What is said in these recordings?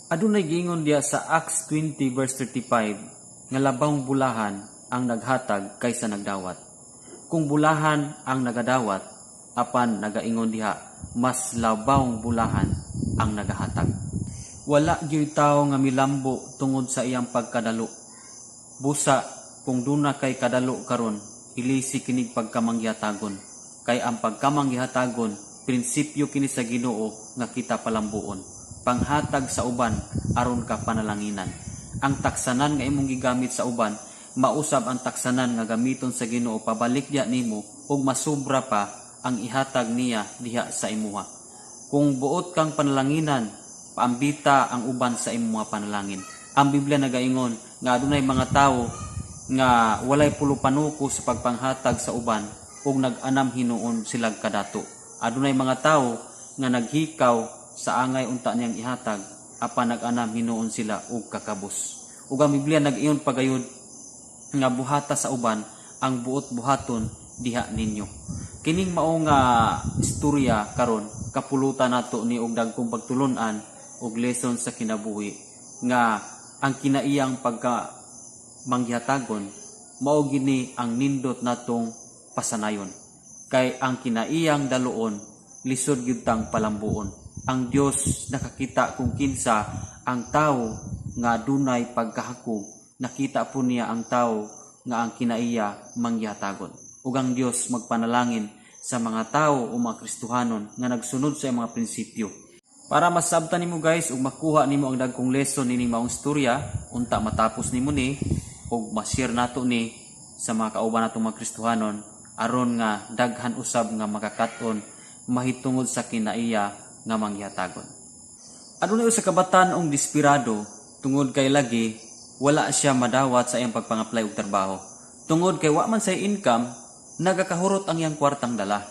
Adunay giingon diha sa Acts 20 verse 35 nga labawng bulahan ang naghatag kaysa nagdawat. Kung bulahan ang nagadawat, apan nagaingon diha mas labawng bulahan ang nagahatag. Wala gyud tawo nga milambo tungod sa iyang pagkadalo. Busa kung duna kay kadalo karon, ilisi kinig pagkamanggihatagon. Kay ang pagkamanggihatagon, prinsipyo kini sa Ginoo nga kita palambuon. Panghatag sa uban aron ka panalanginan. Ang taksanan nga imong gigamit sa uban, mausab ang taksanan nga gamiton sa Ginoo pabalik diha nimo ug masubra pa ang ihatag niya diha sa imuha. Kung buot kang panalanginan, paambita ang uban sa imong mga panalangin. Ang Biblia nagaingon nga adunay mga tawo nga walay pulupanuko sa pagpanghatag sa uban ug nag-anam hinuon sila kadato. Adunay mga tawo nga naghikaw sa angay unta niyang ihatag, apan nag-anam hinuon sila og kakabos. Ug ang Biblia nag-ingon pagayod nga buhata sa uban ang buot buhaton diha ninyo. Kining mao nga istorya karon, kapulutan nato ni og dagkong pagtulon-an og lesson sa kinabuhi nga ang kinaiyang pagka manggihatagon mao gini ang nindot natong pasanayon. Kay ang kinaiyang daluon, lisod gyud tang palambuon. Ang Dios nakakita kung kinsa ang tawo nga adunay pagkahakog. Nakita po niya ang tawo nga ang kinaiya manggihatagon. Ug ang Dios magpanalangin sa mga tawo o mga Kristohanon nga nagsunod sa iyang mga prinsipyo. Para masabtan nimo, guys, ug makuha nimo ang dagkong lesson nining maong istorya, unta matapos nimo ni ug ma-share nato ni sa mga kauban natong mga Kristohanon aron nga daghan usab nga makakat-on mahitungod sa kinaiya nga manggihatagon. Adunay usa ka batan-ong desperado tungod kay lagi wala siya madawat sa iyang pagpang-apply og trabaho. Tungod kay wa man say income, nagakahurot ang iyang kwartang dala.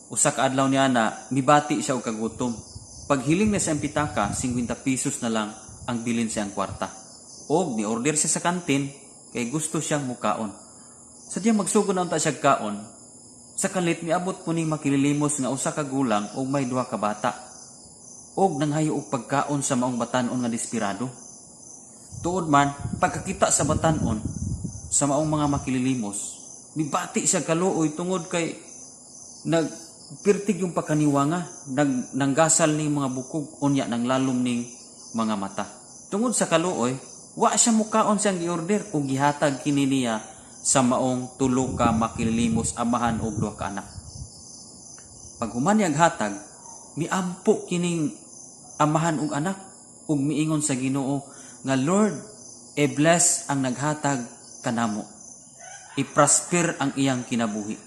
Usa ka adlaw niya na mibati siya og kagutom. Paghiling na sa iyang pitaka, 50 pesos na lang ang bilin sa iyang kwarta. Og ni-order siya sa kantin kay gusto siyang mukaon. Sa diyang magsugod na unta siya kaon, sa kalit miabot po ning makililimos nga usa ka gulang og may duha ka bata. Og nanghayo og pagkaon sa maong batan-on nga desperado. Tuod man, pagkakita sa batan-on sa maong mga makililimos, mibati siya kaluoy tungod kay nagpirtig yung pagkaniwanga, nanggasal ning mga bukog, unya nang lalom ning mga mata. Tungod sa kaluoy, wa siya mukaon siyang giorder ug gihatag kini niya sa maong tulo ka makililimos, amahan og duha ka anak. Pag human niyang hatag, miampo kining amahan ug anak ug miingon sa Ginoo nga, "Lord, e-bless ang naghatag kanamo. I-prosper ang iyang kinabuhi."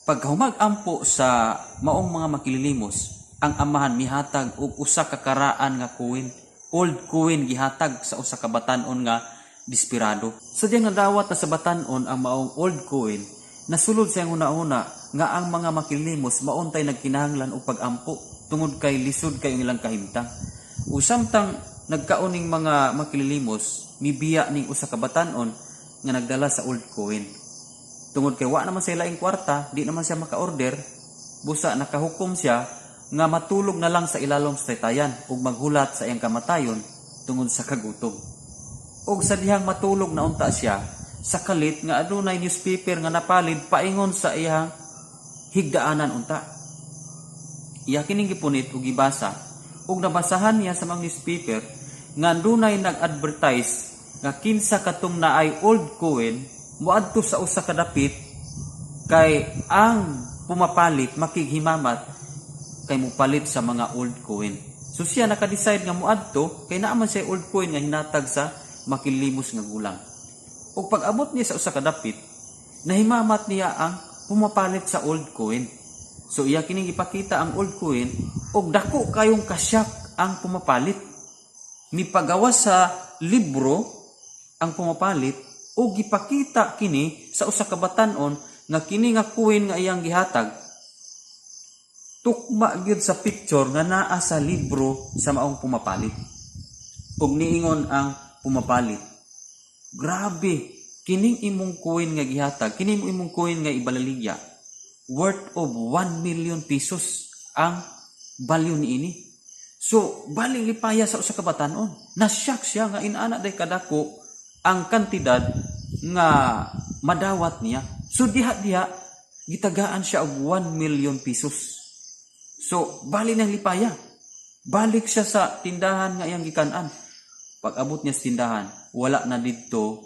Pagkahumag ampo sa maong mga makililimos, ang amahan mihatag og usa ka karaan nga coin, old coin, gihatag sa usa ka batan-on nga desperado. Sa diyang nadawat na sa batan-on ang maong old coin, nasulod sa iyang una-una nga ang mga makililimos mauntay nagkinahanglan og pag-ampo tungod kay lisod kay ang ilang kahimtang. Ug samtang nagkaon ning mga makililimos, mibiya ning usa ka batan-on nga nagdala sa old coin. Tungod kay wa naman sa laing kwarta, di naman siya maka-order, busa nakahukom siya nga matulog na lang sa ilalom sa taytayan ug maghulat sa iyang kamatayon tungod sa kagutom. Og sa dihang matulog na unta siya, sa kalit nga adunay newspaper nga napalid paingon sa iyang higdaanan unta. Iya kining gipunit ug gibasa ug nabasahan niya sa mga newspaper nga adunay nag-advertise nga kinsa katong naay old coin, moadto sa usa ka dapit kay ang pumapalit makighimamat kay mupalit sa mga old coin. So siya naka-decide nga moadto kay naa man siya old coin nga hinatag sa makilimos nga gulang. Ug pag-abot niya sa usa ka dapit, nahimamat niya ang pumapalit sa old coin. So iya kining ipakita ang old coin ug dako kayong kasyak ang pumapalit. Mipagawas sa libro ang pumapalit ug gipakita kini sa usa ka batan-on nga kini nga coin nga iyang gihatag tukma gyud sa picture nga naa sa libro sa maong pumapalit. Ug niingon ang pumapalit, "Grabe, kining imong coin nga gihatag, kini mo imong coin nga ibalaligya, worth of 1 million pesos ang value niini." So, baling lipaya sa usa ka batan-on. Nasyak siya nga inana day kadako ang kantidad nga madawat niya. So diha-diha gitagaan siya og 1 million pesos. So, bali ng lipaya. Balik siya sa tindahan nga iyang gikan-an. Pag abot niya sa tindahan, wala na didto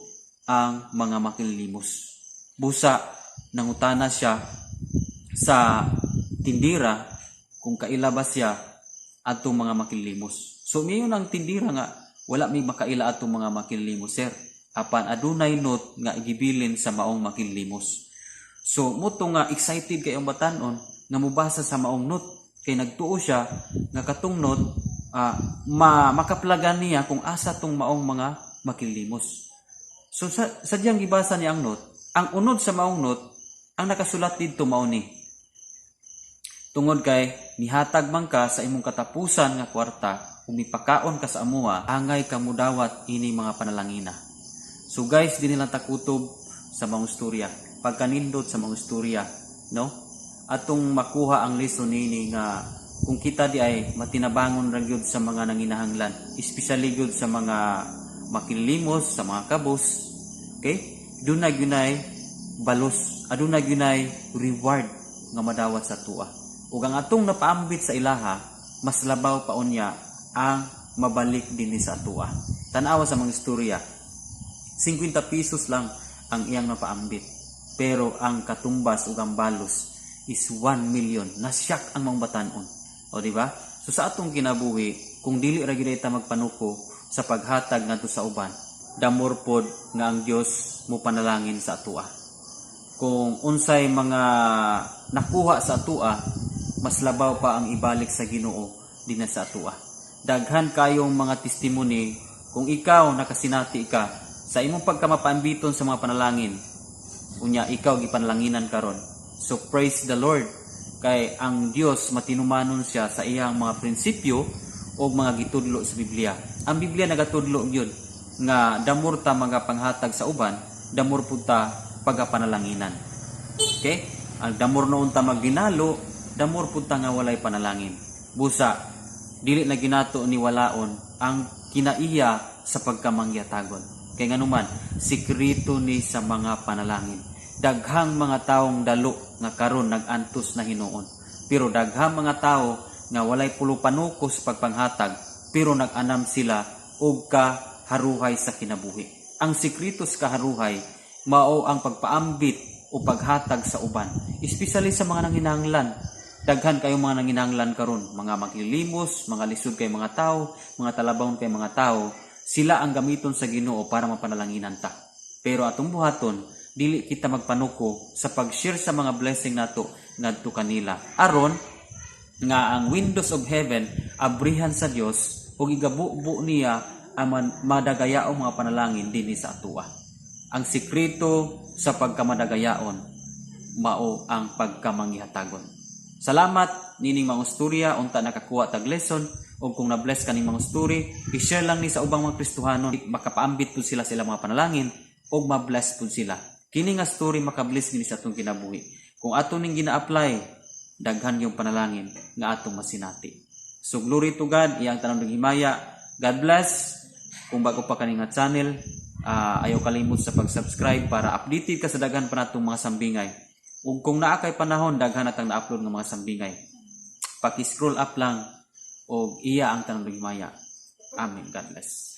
ang mga makilimos. Busa, nangutana siya sa tindira kung kaila ba siya atong mga makilimos. So miingon ang tindira nga wala may makaila atong mga makilimos, sir. Apan adunay note nga igibilin sa maong makilimos. So mao to nga excited kay ang batanon nga mobasa sa maong note kay nagtuo siya nga katong note ma makaplagan niya kung asa tong maong mga makilimos. So sa sadyang gibasa niya ang note, ang unod sa maong note ang nakasulat didto mao ni: "Tungod kay nihatag man ka sa imong katapusan nga kwarta ug mipakaon ka sa amoa, angay ka mudawat ini mga panalangina." So guys, dinhi lang ta kutob sa mga istorya. Pagkanindot sa mga istorya, no? Atong makuha ang lesson nini nga kung kita di ay matinabangon ra gyud sa mga nanginahanglan, especially gyud sa mga makilimos, sa mga kabos, okay? Duna gyud balos, aduna gyud reward nga madawat sa atoa. Ug ang atong napaambit sa ilaha, mas labaw pa unya ang mabalik dinhi sa atoa. Tan-awa sa mga istorya. 50 pesos lang ang iyang napaambit. Pero ang katumbas ug ang balos is 1 million. Nasyak ang mga batanon. O, di ba? So sa atong kinabuhi, kung dili ra gyud ta magpanuko sa paghatag ngadto sa uban, the more pod nga ang Dios mo panalangin sa atoa. Kung unsay mga nakuha sa atoa, mas labaw pa ang ibalik sa Ginoo dinhi sa atoa. Daghan kayong mga testimony kung ikaw nakasinati ka sa imong pagkamapaambiton sa mga panalangin, unya ikaw gipanalanginan karon. So praise the Lord kay ang Dios matinumanon siya sa iyang mga prinsipyo o mga gitudlo sa Biblia. Ang Biblia nagatudlo gyud nga the more ta mga panghatag sa uban, the more pud ta pagapanalanginan. Okay? Ang the more noon ta magginalo, the more pud ta nga walay panalangin. Busa, dili na ginato ni walaon ang kinaiya sa pagkamangyatagon. Kay nganuman, sikreto ni sa mga panalangin. Daghang mga taong dalo nga karon nag-antos na hinuon. Pero daghang mga tao nga walay pulupanuko sa pagpanghatag, pero nag-anam sila og kaharuhay sa kinabuhi. Ang sikreto sa kaharuhay mao ang pagpaambit o paghatag sa uban, especially sa mga nanginahanglan. Daghan kayo mga nanginahanglan karon, mga maglilimos, mga lisod kay mga tao, mga talabawon kay mga tao, sila ang gamiton sa Ginoo para mapanalanginan ta. Pero atong buhaton, dili kita magpanuko sa pag-share sa mga blessing nato ngadto kanila. Aron nga ang windows of heaven abrihan sa Dios ug igabubo niya ang madagayaong mga panalangin dinhi sa atoa. Ang sikreto sa pagkamadagayaon mao ang pagkamanghihatagon. Salamat nining mga istorya, unta nakakuha tag lesson, ug kung na-bless kaning mga story, i-share lang ni sa ubang mga Kristohanon, makapaambit pud sila sa ilang mga panalangin ug ma-bless pud sila. Kini nga story makabless gini sa atong kinabuhi. Kung ato ning gina-apply, daghan yung panalangin nga atong masinati. So glory to God, iyang tanang himaya. God bless. Kung bago pa kani nga channel, ayaw kalimot sa pag-subscribe para updated ka sa daghan pa natong mga sambingay. Ug kung naa kay panahon, daghan natang na-upload ng mga sambingay. Paki-scroll up lang og iya ang tanang himaya. Amen. God bless.